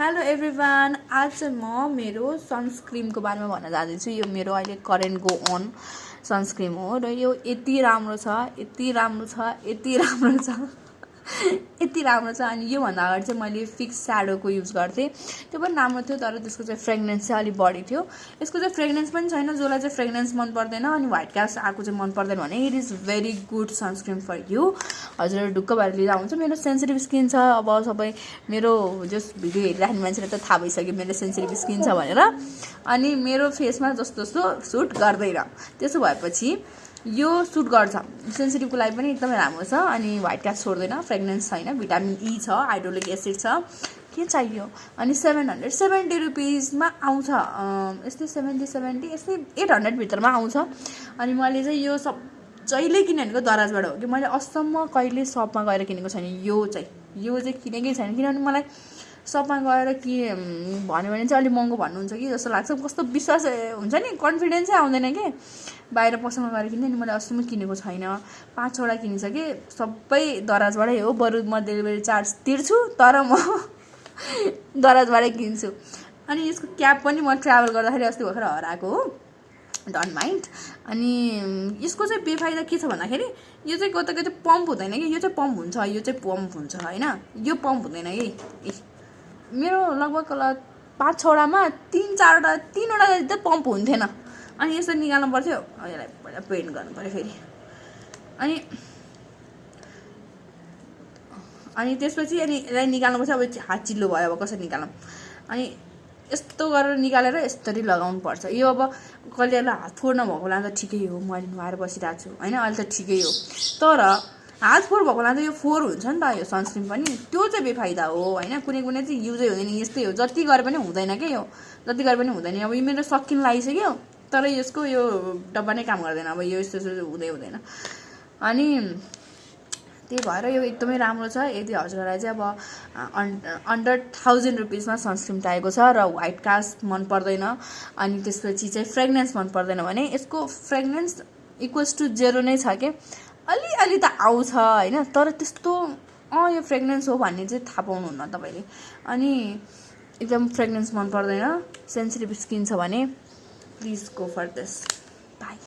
Hello everyone, आज चाहिँ म मेरो सनस्क्रिमको बारेमा भन्न जाँदैछु। यो मेरो अहिले करेन्ट गो अन सनस्क्रिम हो र यो यति राम्रो छ, यति राम्रो छ, यति राम्रो छ, यति राम्रो छ। अनि योभन्दा अगाडि चाहिँ मैले फिक्स स्याडोको युज गर्थेँ, त्यो पनि राम्रो थियो, तर त्यसको चाहिँ फ्रेग्रेन्स चाहिँ अलिक बढी थियो। यसको चाहिँ फ्रेग्रेन्स पनि छैन, जसलाई चाहिँ फ्रेग्रेन्स मन पर्दैन अनि व्हाइट क्यास्ट आएको चाहिँ मन पर्दैन भने it is very good sunscreen for you. हजुर ढुक्क भएर लिँदा हुन्छ। मेरो सेन्सिटिभ स्किन छ, अब सबै मेरो जस भिडियो हेरिराख्ने मान्छेलाई त थाहा भइसक्यो मेरो सेन्सिटिभ स्किन छ भनेर। अनि मेरो फेसमा जस्तो सुट गर्दैन, त्यसो भएपछि यो सुट गर्छ। सेन्सिटिभको लागि पनि एकदमै राम्रो छ अनि व्हाइट क्यास्ट छोड्दैन, फ्रेग्रेन्स छैन, भिटामिन ई छ, हाइड्रोलिक एसिड छ, के चाहियो। अनि 770 रुपिसमा आउँछ, यस्तै 70 यस्तै 800 भित्रमा आउँछ। अनि मैले चाहिँ यो जहिले किनेको दराजबाट हो कि मैले असम्म कहिले सपमा गएर किनेको छैन। यो चाहिँ किनेकै छैन, किनभने मलाई सपमा गएर के भन्यो भने चाहिँ अलिक महँगो भन्नुहुन्छ कि जस्तो लाग्छ। कस्तो विश्वास हुन्छ नि, कन्फिडेन्सै आउँदैन कि बाहिर पसलमा गएर किन्ने। अनि मैले असम्म किनेको छैन, 5-6वटा किनिसकेँ, सबै दराजबाटै हो। बरु म डेलिभरी चार्ज तिर्छु तर म दराजबाटै किन्छु। अनि यसको क्याप पनि म ट्राभल गर्दाखेरि अस्ति भर्खर हराएको हो, डोन्ट माइन्ड। अनि यसको चाहिँ बेफाइदा के छ भन्दाखेरि यो चाहिँ कता पम्प हुँदैन कि, यो चाहिँ पम्प हुन्छ, यो चाहिँ पम्प हुन्छ होइन, यो पम्प हुँदैन कि। मेरो लगभग 5-6वटामा 3-4वटा त पम्प हुन्थेन। अनि यसरी निकाल्नु पर्थ्यो, यसलाई पहिला पेन्ट गर्नु पऱ्यो फेरि। अनि त्यसपछि यसलाई निकाल्नुपर्छ। अब हात चिल्लो भयो, अब कसरी निकालौँ। अनि यस्तो गरेर निकालेर यसरी लगाउनु पर्छ। यो अब कहिले हात फोहोर नभएको बेला त ठिकै हो, मैले नुहाएर बसिरहेको छु होइन, अहिले त ठिकै हो। तर हात फोहोर भएको बेला त यो फोहोर हुन्छ नि त, यो सनस्क्रिन पनि, त्यो चाहिँ बेफाइदा हो होइन। कुनै चाहिँ युजै हुँदैन, यस्तै हो, जति गरे पनि हुँदैन क्या यो, जति गरे पनि हुँदैन। अब यो मेरो सकिन लागिसक्यो, तर यसको यो डब्बा नै काम गर्दैन, अब यो यस्तो हुँदैन। अनि त्यही भएर यो एकदमै राम्रो छ। यदि हजुरलाई चाहिँ अब अन्डर 1000 रुपिसमा सनस्क्रिम चाहिएको छ र व्हाइट कास्ट मन पर्दैन अनि त्यसपछि चाहिँ फ्रेग्रेन्स मन पर्दैन भने यसको फ्रेग्रेन्स इक्वल्स टु 0 नै छ के। अलि त आउँछ होइन, तर त्यस्तो यो फ्रेग्रेन्स हो भन्ने चाहिँ थाहा पाउनुहुन्न तपाईँले। अनि एकदम फ्रेग्रेन्स मन पर्दैन, सेन्सिटिभ स्किन छ भने please go for this. By.